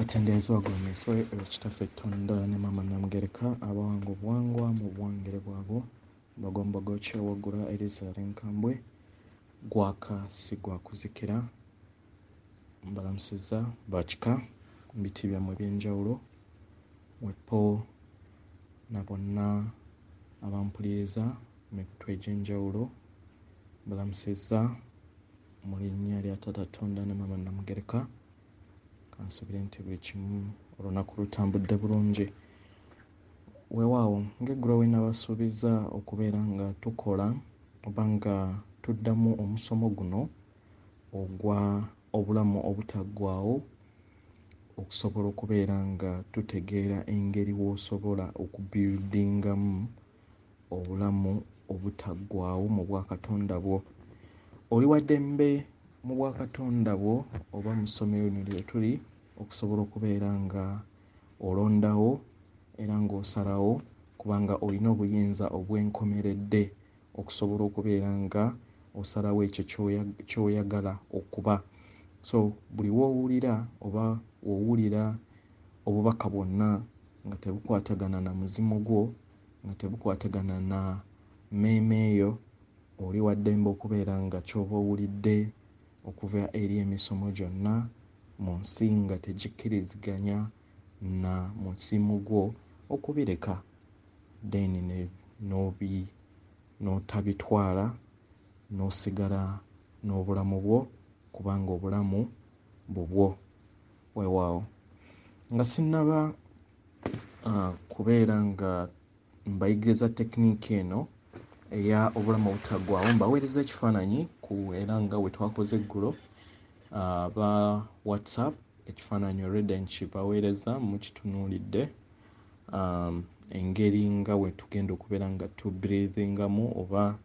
Atenderezebwa agulumizibwe oyo Kitaffe Tonda ne Maama Namugereka abawanga obuwangwa mu buwangire bwabwo bagomba gokyewaggula erizaala enkambwe gwaka si gwa kuzikira. Mbalamusizza bakika mu biti byammwe eby'enjawulo wepo na bonna abampuliriza mu mikutu egy'enjawulo, mbalamusizza mu linnya lya Taata Tonda ne Maama Namugereka. Kansuubire nti buli kimu olunaku lutambudde bulungi. Weewaawo ng'eggulo we nabasuubizza okubeera nga tukola oba nga tuddamu omusomo guno ogwa obulamu obutaggwaawo, okusobola okubeera nga tutegeera engeri w'osobola okubuildingamu obulamu obutaggwaawo mu bwakatonda bwo. Oli wa ddembe mu bwakatonda bwo oba mu ssomero lino lye tuli okusobola okubeera nga olondawo era ng'osalawo, kubanga olina obuyinza obw'enkomeredde okusobola okubeera nga osalawo ekyo ky'oyagala okuba. So buli w'owulira oba w'owulira obubaka bwonna nga tebukwatagana na muzimu gwo, nga tebukwatagana na mmeeme yo, oli wa ddembe okubeera nga ky'oba owulidde okuva eri emisomo gyonna mu nsi nga tegikkiriziganya na muzimu gwo okubireka, then n'otabitwala n'osigala n'obulamu bwo, kubanga obulamu bubwo. Weewaawo nga sinnaba kubeera nga mbayigiriza tekiniki eno eya obulamu obutaggwaawo, mbaweereza ekifaananyi ku era nga bwe twakoze eggulo aba WhatsApp. Ekifaananyi already nkibaweereza, mukitunuulidde, engeri nga bwe tugenda okubeera nga tubreathingamu oba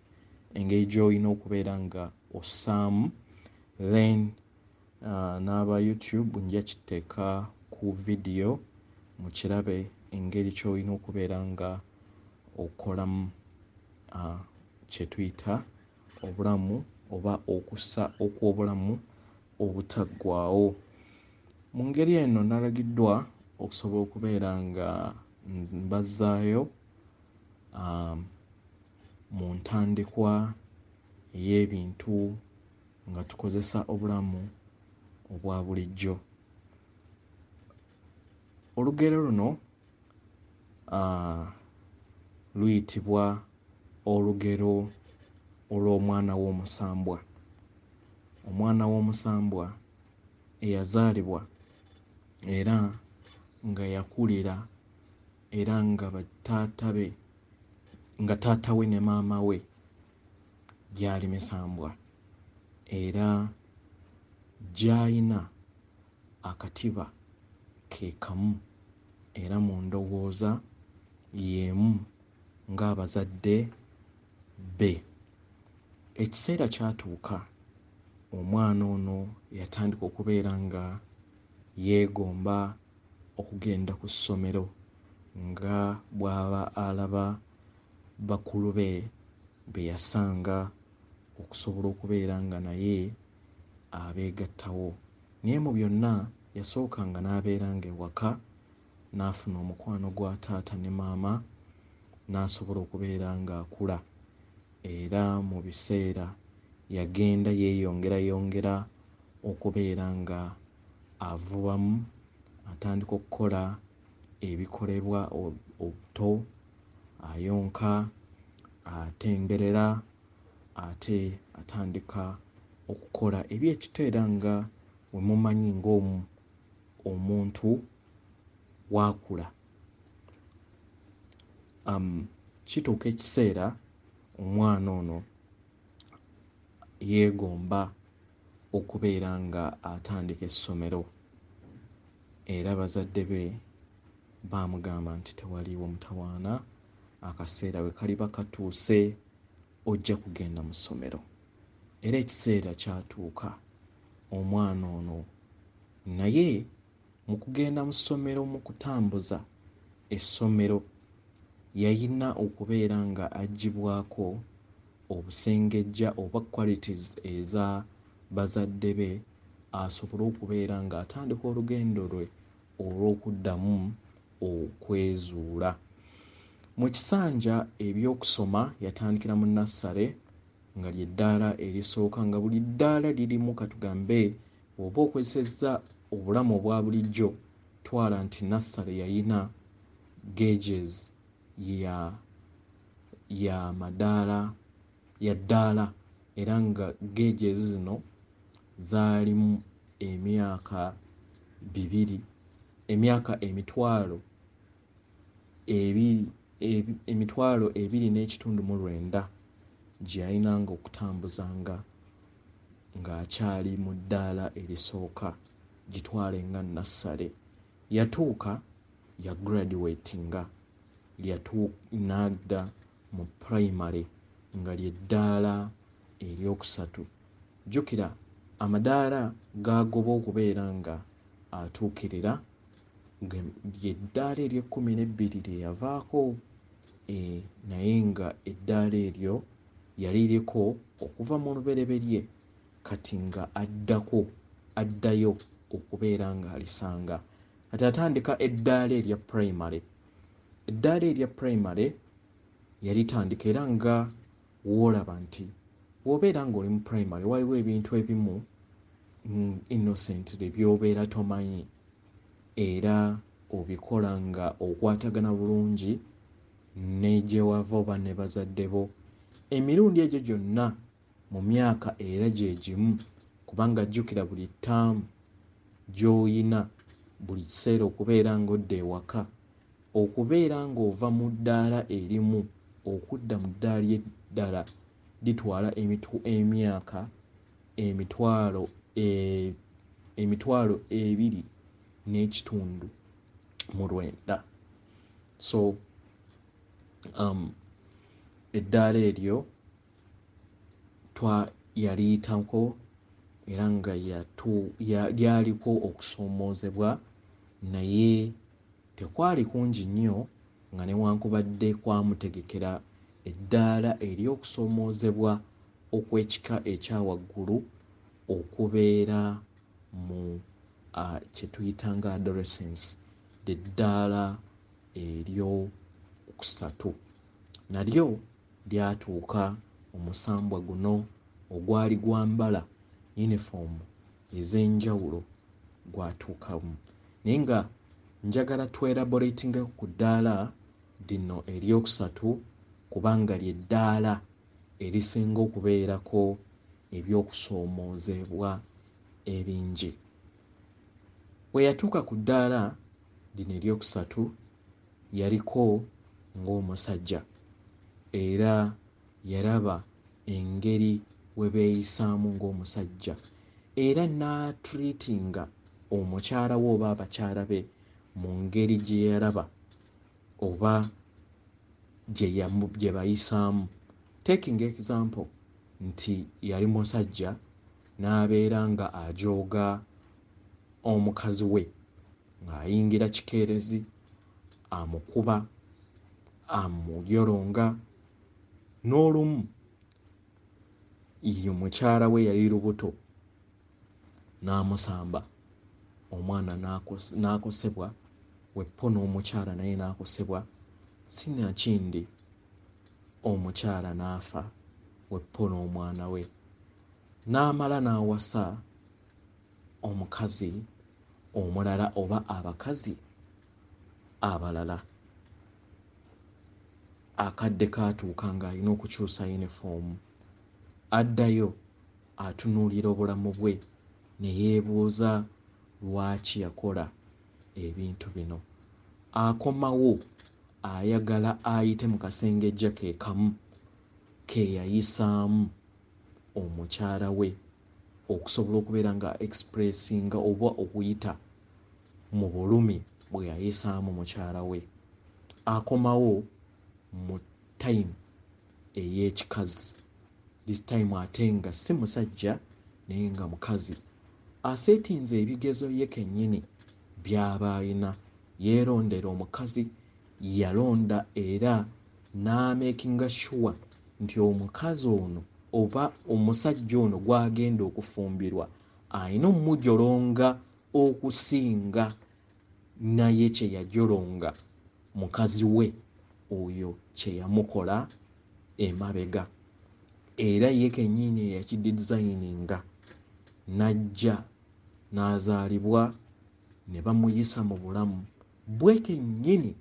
engeri gy'olina okubeera nga ossaamu. Then n'aba YouTube nja kiteeka ku vidiyo mukirabe engeri ky'olina okubeera nga okolamu kye tuyita obulamu oba okussa okw'obulamu obutaggwaawo. Mu ngeri eno nalagiddwa okusobola okubeera nga mbazzaayo mu ntandikwa ey'ebintu nga tukozesa obulamu obwa bulijjo. Olugero luno luyitibwa olugero olw'omwana w'omusambwa. Omwana w'omusambwa eyazaalibwa era nga yakulira era nga bataata be, nga taata we ne maama we gyali misambwa, era gy'ayina akatiba ke kamu era mu ndowooza y'emu ng'abazadde be. Ekiseera kyatuuka omwana ono yatandika okubeera nga yeegomba okugenda ku ssomero nga bw'aba alaba bakulu be be yasanga okusobola okubeera nga naye abeegattawo. Naye mu byonna yasookanga n'abeeranga ewaka n'afuna omukwano gwa taata ne maama n'asobola okubeera ng'akula, era mu biseera yagenda yeeyongerayongera okubeera nga avubamu, atandika okukola ebikolebwa obuto, ayonka, atengerera, ate atandika okukola ebyekito era nga bwe mumanyi ng'omuntu waakula. Kituuka ekiseera omwana ono yeegomba okubeera nga atandika essomero, era bazadde be baamugamba nti tewaliiwo mutawaana, akaseera bwe kaliba katuuse ojja kugenda mu ssomero. Era ekiseera kyatuuka omwana ono naye mu kugenda mu ssomero, mu kutambuza essomero, yayina okubeera nga aggyibwako obusengejja oba qualities eza bazadde be, asobole okubeera ng'atandika olugendo lwe olw'okuddamu okwezuula. Mu kisanja ebyokusoma yatandikira mu nassale, nga ly'eddaala erisooka, nga buli ddaala lirimu, katugambe bw'oba okozesezza obulamu obwa bulijjo, twala nti nassale yayina gauges ya madaala ya ddaala, era nga gauges zino zaalimu emyaka bibiri, emyaka emitwalo ebiri, 2900 gye yalinanga okutambuzanga ng'akyali mu ddaala erisooka, gitwale nga nassale. Yatuuka ya graduatinga, n'adda mu pulayimale, nga ly'eddaala eryokusatu. Jjukira amadaala g'agoba okubeera nga atuukirira ly'eddaala ery'ekkumi n'ebbiri lye yavaako, naye nga eddaala eryo yaliriko okuva mu lubereberye, kati nga addako addayo okubeera ng'alisanga. Kati atandika eddaala erya pulayimale. Eddaala erya pulayimale yalitandika, era nga w'olaba nti bw'obeera ng'oli mu pulayimale waliwo ebintu ebimu innocently by'obeera tomanyi, era obikola nga okwatagana bulungi ne gye wava oba ne bazadde bo. Emirundi egyo gyonna mu myaka era gye gimu, kubanga jjukira buli ttaamu gy'oyina buli kiseera okubeera ng'odda ewaka, okubeera ng'ova mu ddaala erimu okudda mu ddaala eddala litwala emyaka 2900. So eddaala eryo yaliyitako, era nga lyaliko okusoomoozebwa, naye tekwali kungi nnyo, nga newankubadde kwamutegekera eddaala ery'okusoomoozebwa okw'ekika ekya waggulu, okubeera mu kye tuyita nga adolescence, eddaala eryokusatu. Nalyo lyatuuka omusambwa guno ogwali gwambala yunifoomu ez'enjawulo gwatuukamu. Naye nga njagala twelaboratingeko ku ddaala lino eryokusatu, kubanga ly'eddaala erisinga okubeerako ebyokusoomoozebwa ebingi. Bwe yatuuka ku ddaala lino eryokusatu, yaliko ng'omusajja, era yalaba engeri we beeyisaamu ng'omusajja, era n'atreatinga omukyala we oba abakyala be mu ngeri gye yalaba oba gye bayisaamu. Taking example nti yali musajja n'abeera nga ajooga omukazi we, ng'ayingira kikeerezi, amukuba, amuyolonga, n'olumu ye mukyala we yali lubuto n'amusamba, omwana n'akosebwa, weppo n'omukyala naye n'akosebwa, sinakindi omukyala n'afa, weppo n'omwana we. N'amala n'awasa omukazi omulala oba abakazi abalala. Akadde kaatuuka ng'alina okukyusa yunifoomu. Addayo atunuulira obulamu bwe ne yeebuuza lwaki yakola ebintu bino. Akomawo ayagala ayite mu kasengejja ke kamu ke yayisaamu omukyala we okusobola okubeera nga expressinga oba okuyita mu bulumi bwe yayisaamu mukyala we. Akomawo mu time ey'ekikazi, this time ate nga si musajja naye nga mukazi. Aseetinze ebigezo ye kennyini by'aba ayina, yeerondera omukazi, yalonda era n'amakinga sure nti omukazi ono oba omusajja ono gw'agenda okufumbirwa alina omujolonga okusinga Naye kye yajolonga mukazi we oyo kye yamukola emabega, era ye kennyini eyakidizayininga n'ajja n'azaalibwa ne bamuyisa mu bulamu bwe kennyini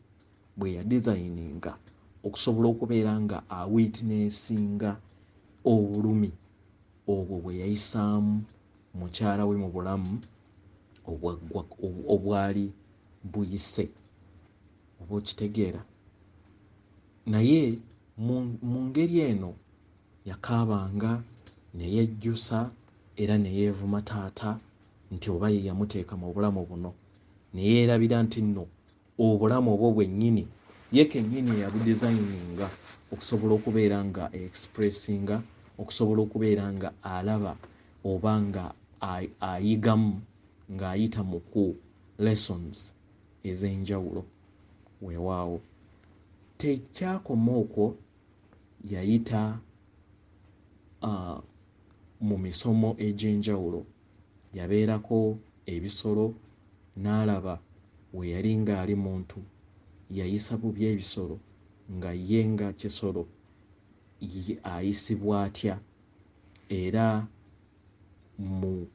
bwe yadizayininga okusobola okubeera nga awitnessinga obulumi obwo bwe yayisaamu mukyala we mu bulamu obwali buyise. Oba okitegeera? Naye mu ngeri eno yakaabanga ne yejjusa era ne yeevuma taata nti oba ye yamuteeka mu bulamu buno, ne yeerabira nti nno obulamu obwo bwennyini ye kennyini eyabudizayininga okusobola okubeera nga expressinga, okusobola okubeera nga alaba oba nga ayigamu ng'ayita mu ku lessons ez'enjawulo. Weewaawo tekyakoma okwo, yayita mu misomo egy'enjawulo, yabeerako ebisolo n'alaba we yali ng'ali muntu yayisa bubi ebisolo, nga ye nga kisolo ayisibwa atya. Era mu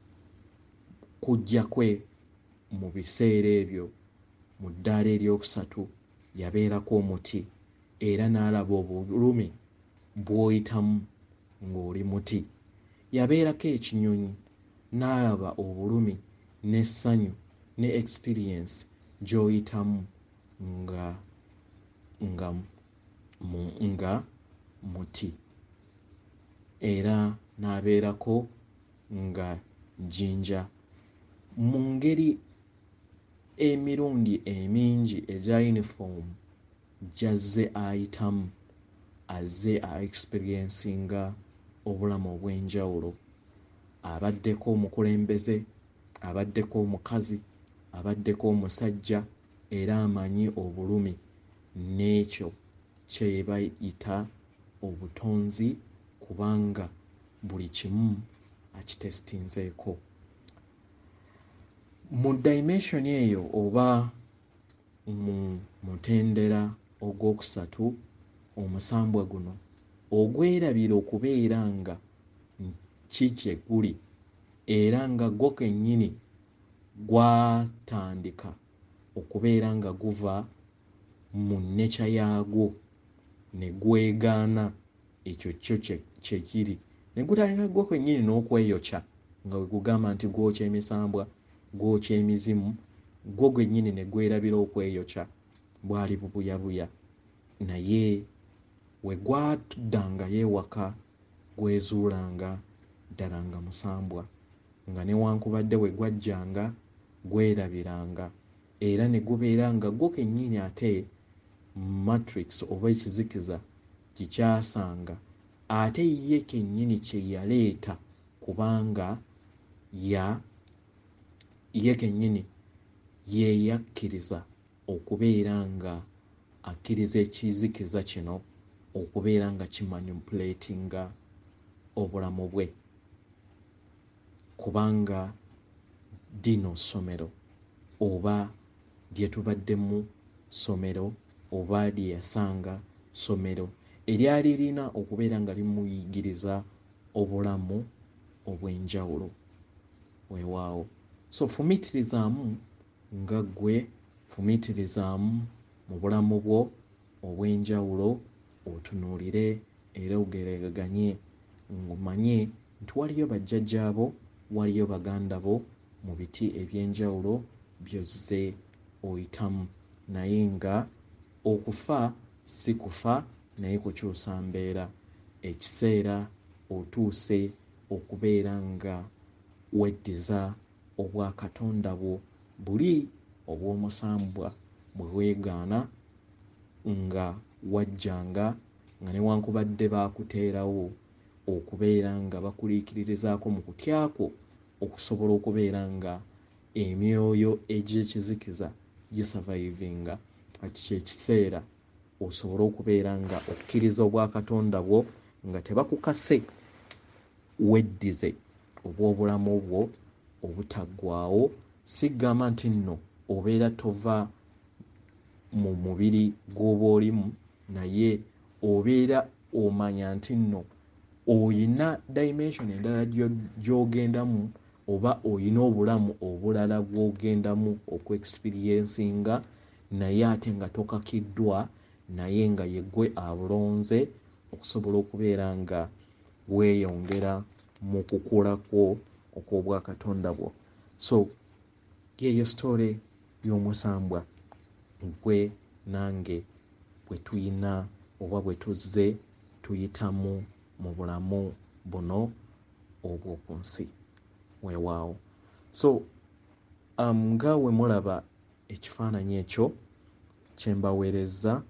kujja kwe mu biseera ebyo mu ddaala eryokusatu yabeerako omuti era n'alaba obulumi bw'oyitamu ng'oli muti. Yabeerako ekinyonyi n'alaba obulumi n'essanyu ne experience gy'oyitamu nga muti. Era n'abeerako nga jjinja. Mu ngeri emirundi emingi egya uniform gy'azze ayitamu, azze a-experiencinga obulamu obw'enjawulo. Abaddeko omukulembeze, abaddeko omukazi, abaddeko omusajja, era amanyi obulumi n'ekyo kye bayita obutonzi, kubanga buli kimu akitesitinzeeko. Mu dimension eyo oba mu mutendera ogwokusatu, omusambwa guno ogwerabira okubeera nga ki kye guli, era nga gwo kennyini gwatandika okubeera nga guva mu nature yaagwo ne gwegaana ekyo kyo kye kiri, ne gutandika gwo kennyini n'okweyokya nga bwe gugamba nti gwokya emisambwa, gwokya emizimu, gwo gwennyini ne gwerabira okweyokya. Bwali bubuyabuya, naye we gwaddangayo ewaka gwezuulanga ddala nga musambwa, nga newankubadde we gwajjanga gwerabiranga, era ne gubeera nga gwo kennyini ate matrix oba ekizikiza kikyasanga ate ye kennyini kye yaleeta, kubanga ye kennyini ye yakkiriza okubeera nga akkiriza ekizikiza kino okubeera nga kimanipulatinga obulamu bwe, kubanga lino ssomero oba lye tubaddemu ssomero oba lye yasanga ssomero eryali lirina okubeera nga limuyigiriza obulamu obw'enjawulo. Weewaawo. So fumiitirizaamu nga ggwe, fumiitirizaamu mu bulamu bwo obw'enjawulo, otunuulire era ogeraganye ng'omanye nti waliyo bajjajjaabo, waliyo baganda bo mu biti eby'enjawulo by'ozze oyitamu, naye nga okufa si kufa naye kukyusa mbeera. Ekiseera otuuse okubeera nga weddiza obwakatonda bwo buli obw'omusambwa bwe weegaana nga wajjanga, nga newankubadde baakuteerawo okubeera nga bakuliikiririzaako mu kutya kwo okusobola okubeera nga emyoyo egy'ekizikiza gisavaivinga. Kati kyekiseera osobole okubeera nga okkiriza obwakatonda bwo nga tebakukase, weddize obw'obulamu bwo obutaggwaawo. Sigamba nti nno Obeera tova mu mubiri gw'oba olimu, naye obeera omanya nti nno oyina dimension endala gy'ogendamu oba oyina obulamu obulala bw'ogendamu okuexperiencinga, naye ate nga tokakiddwa, naye nga yeggwe abulonze okusobola okubeera nga weeyongera mu kukula kwo okw'obwakatonda bwo. So yeeyo story y'omusambwa gwe nange bwe tuyina oba bwe tuzze tuyitamu mu bulamu buno obw'oku nsi. Weewaawo. So nga we mulaba ekifaananyi ekyo kye mbaweerezza,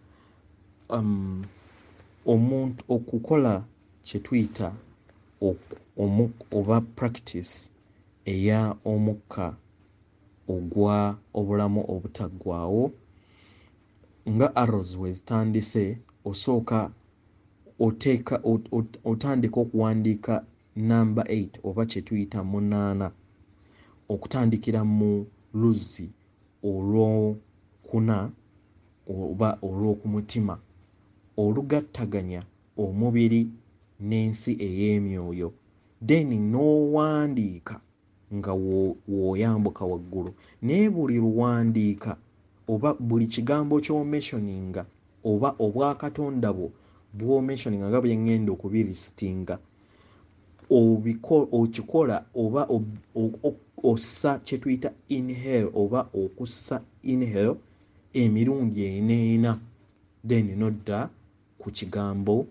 omuntu okukola kye tuyita oba practice eya omukka ogwa obulamu obutaggwaawo, nga arrows we zitandise, osooka oteeka otandika okuwandiika namba 8 oba kye tuyita 8, okutandikira mu luzzi olwokuna oba olw'okumutima olugattaganya omubiri n'ensi ey'emyoyo, then n'owandiika nga w'oyambuka waggulu. Naye buli luwandiika oba buli kigambo ky'omentioninga oba obwakatonda bwo bw'omentioninga nga bwe ŋŋenda okubirisitinga, okikola oba ossa kye tuyita inhale oba okussa inhale emirundi ena, then n'odda ku kigambo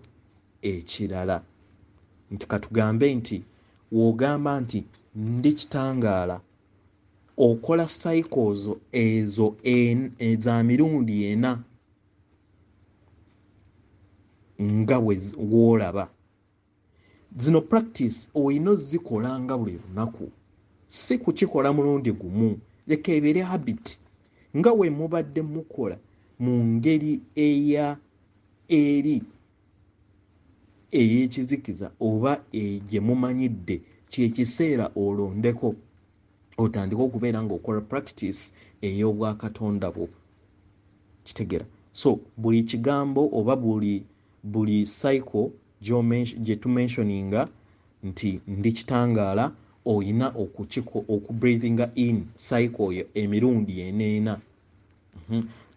ekirala. Nti katugambe nti w'ogamba nti ndi kitangaala, okola cycles ezo eza mirundi ena nga w'olaba. Zino practice olina ozikola nga buli lunaku, si kukikola mulundi gumu. Leka ebeere habit nga we mubadde mukola mu ngeri eya eri ey'ekizikiza oba gye mumanyidde. Kyekiseera olondeko otandike okubeera ng'okola practice ey'obwakatonda bwo. Kitegeera? So buli kigambo oba buli cycle gye tumentioninga nti ndi kitangaala, oyina okubreathinga in cycle eyo emirundi eneena.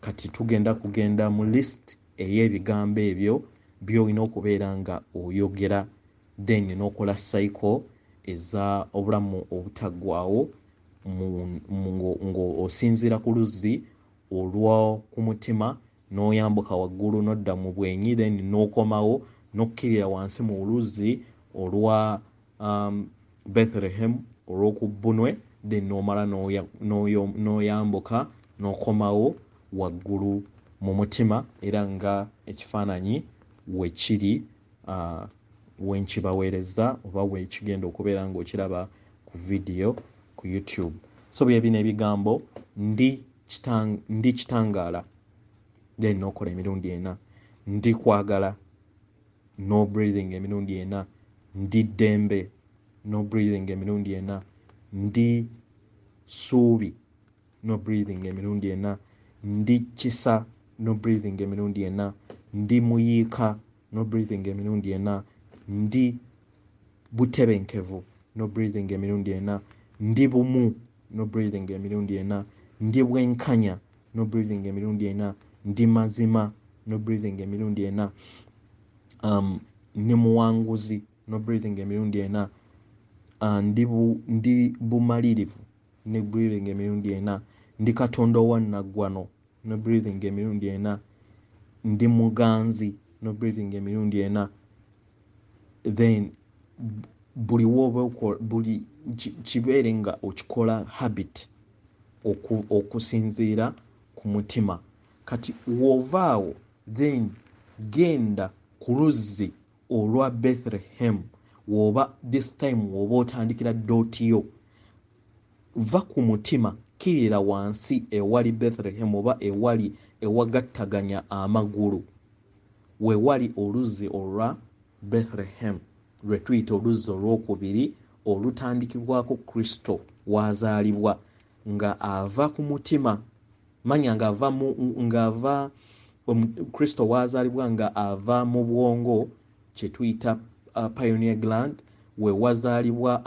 Kati tugenda kugenda mu list ey'ebigambo ebyo by'olina okubeera nga oyogera, then n'okola cycle eza obulamu obutaggwaawo ng'osinziira ku luzzi olw'oku mutima, n'oyambuka waggulu n'odda mu bwenyi, then n'okomawo n'okkirira wansi mu luzzi olwa Bethlehem olw'oku bbunwe, then n'omala n'oyambuka n'okomawo waggulu mu mutima, era nga ekifaananyi we kiri we nkibaweereza oba we kigenda okubeera ng'okiraba ku vidiyo ku YouTube. So bye bino ebigambo: ndi kitangaala, then n'okola emirundi ena; ndi kwagala, no breathing emirundi ena; ndi ddembe, no breathing emirundi ena; ndi ssuubi, no breathing emirundi ena; ndi kisa, no breathing emirundi ena; ndi muyiika, no breathing emirundi ena; ndi butebenkevu, no breathing emirundi ena; ndi bumu, no breathing emirundi ena; ndi bwenkanya, no breathing emirundi ena; ndi mazima, no breathing emirundi ena; ndi muwanguzi, no breathing emirundi ena; ndi bumalirivu, ne breathing emirundi ena; ndi Katonda owannaggwano, no breathing emirundi ena; ndi muganzi, no breathing emirundi ena. Then buli woba buli kibeere nga okikola habit okusinziira ku mutima. Kati w'ovaawo, then genda ku luzzi olwa Bethlehem. Woba this time woba otandikira dot yo, va ku mutima, kkirira wansi ewali Bethlehem oba ewali ewagattaganya amagulu, wewali oluzzi olwa Bethlehem lwe tuyita oluzzi olwokubiri olutandikibwako Kristo w'azaalibwa nga ava ku mutima. Manya ng'ava Kristo wazaalibwa nga ava mu bwongo, kye tuyita pineal gland, we wazaalibwa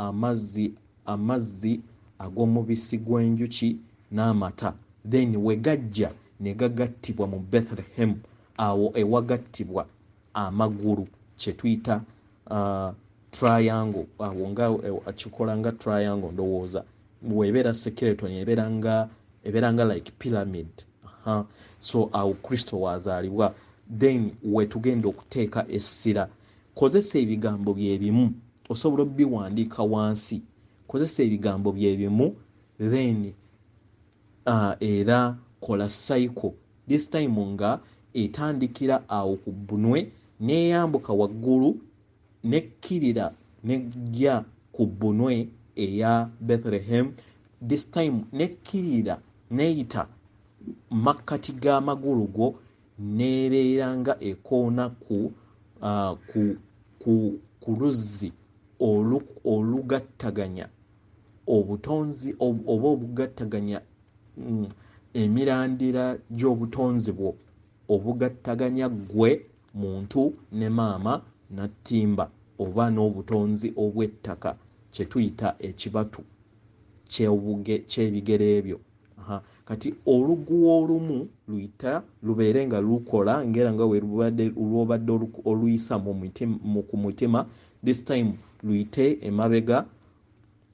amazzi ag'omubisi gw'enjuki n'amata. Then we gajja ne gagattibwa mu Bethlehem, awo ewagattibwa amagulu, kye tuyita triangle. Awo nga kikola nga triangle, ndowooza weebeera skeleton ebeera nga like pyramid. So awo Kristo wazaalibwa. Then wetugenda okuteeka essira. Kozesa ebigambo byebimu, osobola obiwandiika wansi, kozesa ebigambo byebimu, then era kola cycle. This time nga etandikira awo ku bbunwe, n'eyambuka waggulu, nekkirira nejja ku bbunwe eya Bethlehem. This time nekkirira neyita makkati g'amagulu go, nebeera nga ekoona ku luzzi olugattaganya obutonzi oba obugattaganya emirandira gy'obutonzi bwo, obugattaganya ggwe muntu ne maama nattimba oba n'obutonzi obw'ettaka, kye tuyita ekibatu ky'ebigere ebyo. Kati oluguwa olumu luyita lubeere nga lukola ngera nga lwobadde oluyisa ku mutima. This time luyite emabega,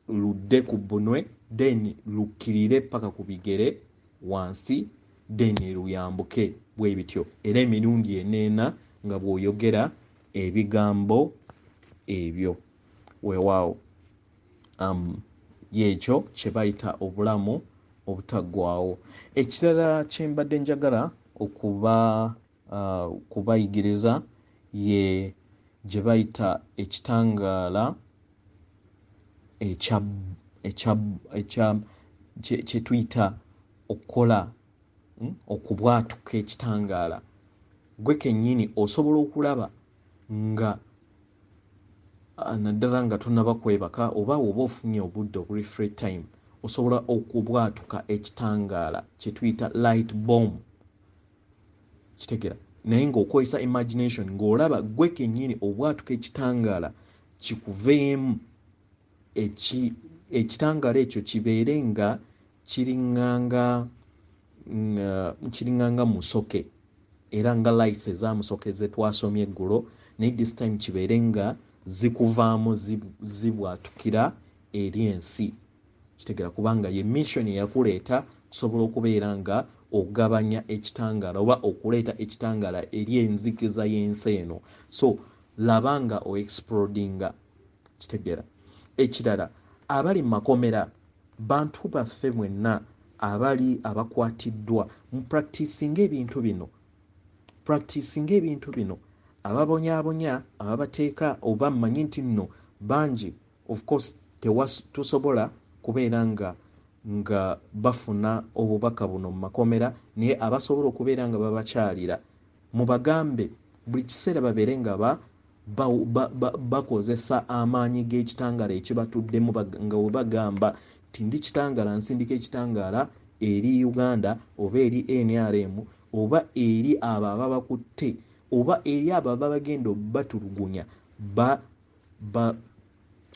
ludde ku bbunwe, then lukkirire paka ku bigere wansi, then luyambuke bwe bityo, era emirundi eneena nga bw'oyogera ebigambo ebyo. Weewaawo, yekyo kye bayita obulamu obutaggwaawo. Ekirala kye mbadde njagala kubayigiriza ye gye bayita ekitangaala kye tuyita okukola okubwatuka ekitangaala. Gwe kennyini osobola okulaba nga naddala nga tonnaba kwebaka oba oba ofunye obudde obuli free time, osobola okubwatuka ekitangaala kye tuyita light bomb. Kitegeera? Naye ng'okozesa imagination, ng'olaba gwe kennyini obwatuka ekitangaala kikuveemu, ekitangaala ekyo kibeere nga kiringanga musoke, era nga lights eza musoke ze twasomye eggulo, naye this time kibeere nga zikuvaamu, zibwatukira eri ensi. Kitegeera? Kubanga ye mission eyakuleeta kusobola okubeera nga ogabanya ekitangaala oba okuleeta ekitangaala eri enzikiza y'ensi eno. So laba nga oexplodinga. Kitegeera? Ekirala, abali mu makomera, bantu baffe mwenna abali abakwatiddwa, mu practicinga ebintu bino, practicinga ebintu bino. Ababonyaabonya, ababateeka, oba mmanyi nti nno bangi, of course tosobola kubeera nga bafuna obubaka buno mu makomera, naye abasobola okubeera nga babakyalira, mubagambe buli kiseera babeere nga bakozesa amaanyi g'ekitangaala ekibatuddemu, nga bwe bagamba nti ndi kitangaala, nsindika ekitangaala eri Uganda oba eri NRM oba eri abo ababakutte oba eri abo ababagenda obatulugunya,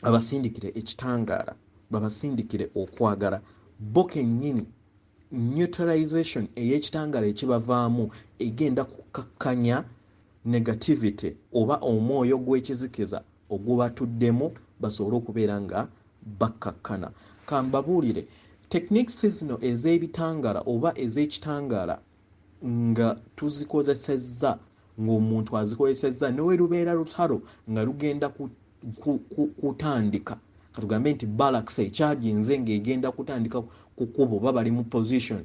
babasindikire ekitangaala, babasindikire okwagala. Bo kennyini neutralization ey'ekitangaala ekibavaamu egenda kukakkanya negativity oba omwoyo gw'ekizikiza ogubatuddemu, basobole okubeera nga bakkakkana. Kambabuulire, techniques zino ez'ebitangaala oba ez'ekitangaala nga tuzikozesezza, ng'omuntu azikozesezza, ne we lubeera lutalo nga lugenda kutandika, katugambe nti barracks ekyaginze ng'egenda kutandika kukuba oba bali mu position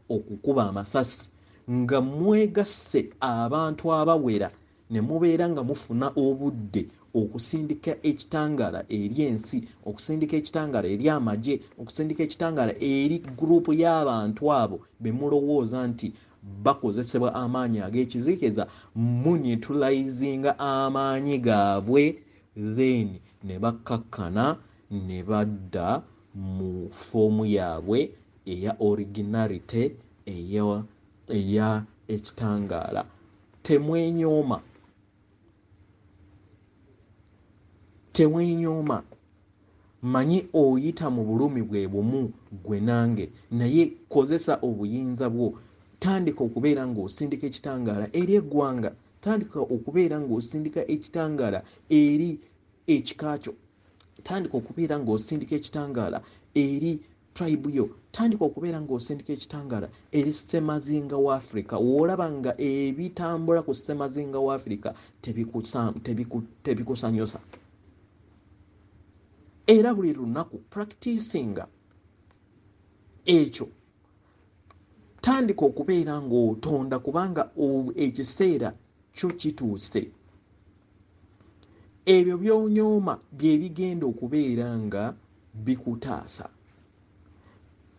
okukuba amasasi, nga mwegasse abantu abawera ne mubeera nga mufuna obudde okusindika ekitangaala eri ensi, okusindika ekitangaala eri amagye, okusindika ekitangaala eri gurupu y'abantu abo be mulowooza nti bakozesebwa amaanyi ag'ekizikiza, muneutralizinga amaanyi gaabwe, then ne bakkakkana ne badda mu foomu yaabwe eya originality eya ekitangaala. Temwenyooma, temwenyooma. Manyi oyita mu bulumi bwe bumu gwe nange, naye kozesa obuyinza bwo. Tandika okubeera ng'osindika ekitangaala eri eggwanga, tandika okubeera ng'osindika ekitangaala eri ekika kyo, tandika okubeera ng'osindika ekitangaala eri tribe yo, tandika okubeera ng'osindika ekitangaala eri ssemazinga wa Africa. W'olaba nga ebitambula ku ssemazinga wa Africa tebikusanyusa. Era buli lunaku practicinga ekyo, tandika okubeera ng'otonda, kubanga ekiseera kyo kituuse. Ebyo by'onyooma bye bigenda okubeera nga bikutaasa.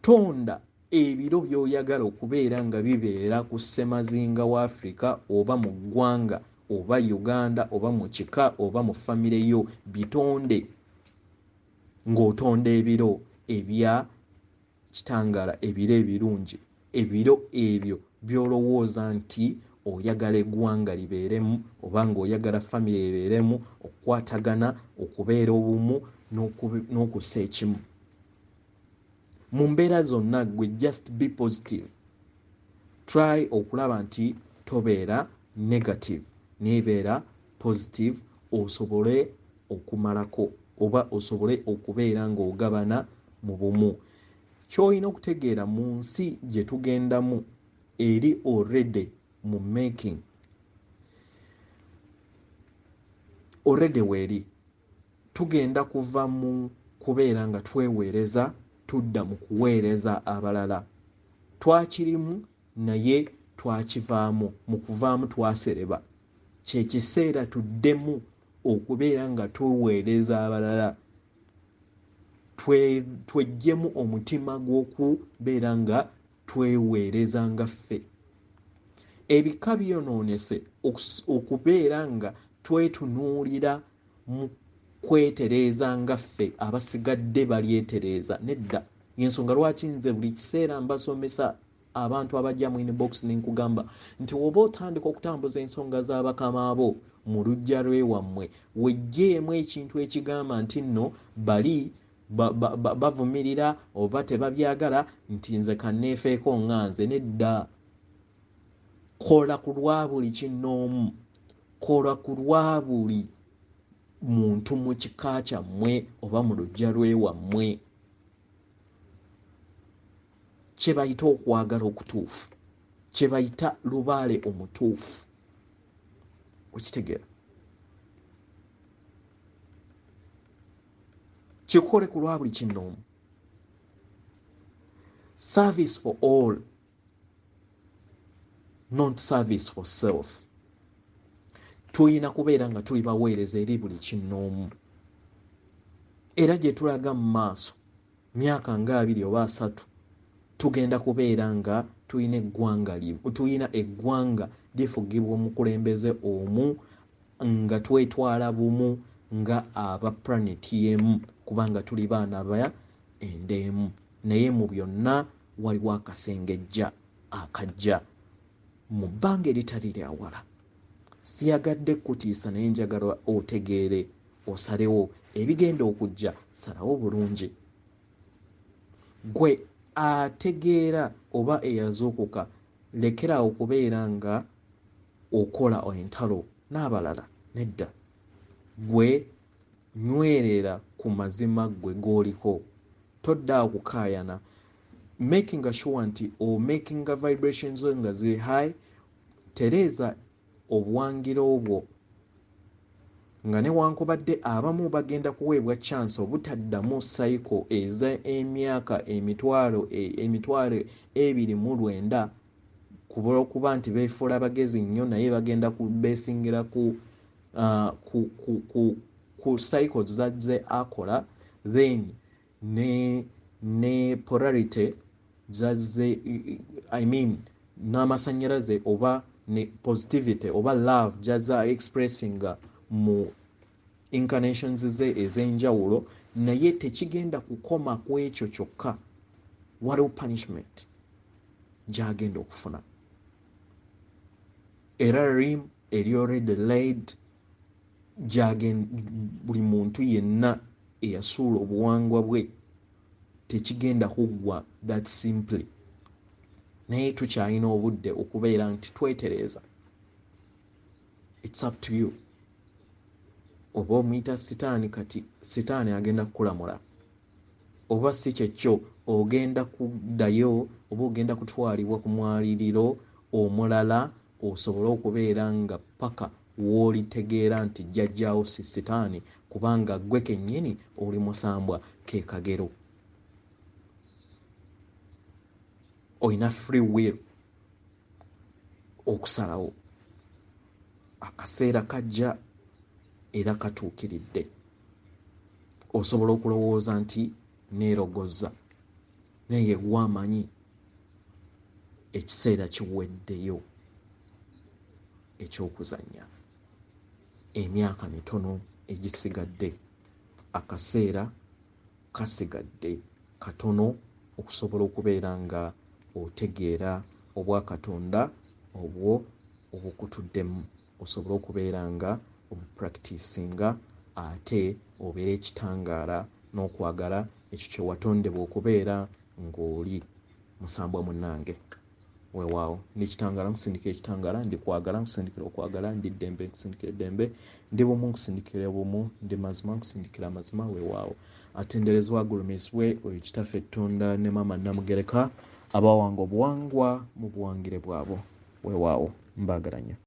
Tonda ebiro by'oyagala okubeera nga bibeera ku ssemazinga wa Africa oba mu ggwanga oba Uganda oba mu kika oba mu famire yo, bitonde ng'otonda ebiro ebya kitangaala, ebiro ebirungi, ebiro ebyo by'olowooza nti oyagala eggwanga libeeremu oba ng'oyagala famire ebeeremu, okukwatagana, okubeera obumu n'okussa ekimu. Mu mbeera zonna gwe just be positive. Try okulaba nti tobeera negative, naye beera positive osobole okumalako oba osobole okubeera ng'ogabana mu bumu. Ky'olina okutegeera mu nsi gye tugendamu eri already mu making, already weeri. Tugenda kuva mu kubeera nga tweweereza tudda mu kuweereza abalala. Twakirimu naye twakivaamu, mu kuvaamu twasereba. Kye kiseera tuddemu okubeera nga tweweereza abalala, tweggyemu omutima gw'okubeera nga tweweereza nga ffe. Ebika byonoonese okubeera nga twetunuulira mu kwetereeza nga ffe abasigadde balyetereeza. Nedda, y'ensonga lwaki nze buli kiseera mbasomesa abantu abajja mu inbox ne nkugamba nti oba otandika okutambuza ensonga z'abakama bo mu luggya lw'ewammwe, weggyeemu ekintu ekigamba nti nno bali bavumirira oba tebabyagala nti nze kanneefeeko nga nze. Nedda, kola ku lwa buli kinnoomu, kola ku lwa buli muntu mu kika kyammwe oba mu luggya lw'ewammwe. Kye bayita okwagala okutuufu, kye bayita lubaale omutuufu. Okitegeera? Kikole ku lwa buli kinnoomu. Service for all, not service for self. Tulina kubeera nga tuli baweereza eri buli kinnoomu. Era gye tulaga mu maaso myaka nga 20 oba 30 tugenda kubeera nga tulina eggwanga tulina eggwanga lifugibwa omukulembeze omu nga twetwala bumu nga aba planet emu, kubanga tuli baana ba enda emu. Naye mu byonna waliwo akasengejja akajja mu bbanga eritali lya wala. Siyagadde kutiisa, naye njagala otegeere, osalewo ebigenda okujja, salawo bulungi. Gwe ategeera oba eyazuukuka, lekera okubeera nga okola entalo n'abalala. Nedda, gwe nywerera ku mazima gwe g'oliko, todda okukaayana. Making sure nti o making vibrations nga ziri high, tereeza obuwangiro bwo nga newankubadde abamu bagenda kuweebwa chance obutaddamu cycle eza emyaka 29,000 kuba nti beefuula bagezi nnyo, naye bagenda beesingira ku cycles zazze akola, then ne polarity zazze, I mean n'amasannyalaze oba ne positivity oba love gy'azze expressinga mu incarnations ze ez'enjawulo. Naye tekigenda kukoma ku ekyo kyokka, waliwo punishment. gy'agenda okufuna. Era rim eri already laid, buli muntu yenna eyasuula obuwangwa bwe tekigenda kuggwa that simply. Naye tukyalina obudde okubeera nti twetereeza. It's up to you. Oba omuyita sitaani, kati sitaani agenda kukulamula, oba si kyekyo ogenda kuddayo oba ogenda kutwalibwa ku mwaliriro omulala osobole okubeera nga paka w'olitegeera nti jjajjaawo si sitaani, kubanga ggwe kennyini oli musambwa. Ke kagero, olina free will okusalawo. Akaseera kajja era katuukiridde. Osobola okulowooza nti neerogoza, naye gwamanyi ekiseera kiweddeyo eky'okuzannya. Emyaka mitono egisigadde, akaseera kasigadde katono okusobola okubeera nga otegeera obwakatonda obwo obukutuddemu, osobole okubeera nga obupracticinga, ate obeere ekitangaala n'okwagala ekyo kye watondebwa okubeera ng'oli musambwa munnange. Weewaawo, ndi kitangaala, nkusindikira ekitangaala, ndi kwagala, nkusindikira okwagala, ndi ddembe, nkusindikira eddembe, ndi bumu, nkusindikira obumu, ndi mazima, nkusindikira amazima. Weewaawo, atenderezebwa agulumizibwe oyo Kitaffe Ttonda ne Maama Namugereka abawanga obuwangwa mu buwangire bwabwo. Weewaawo, mbaagala nnyo.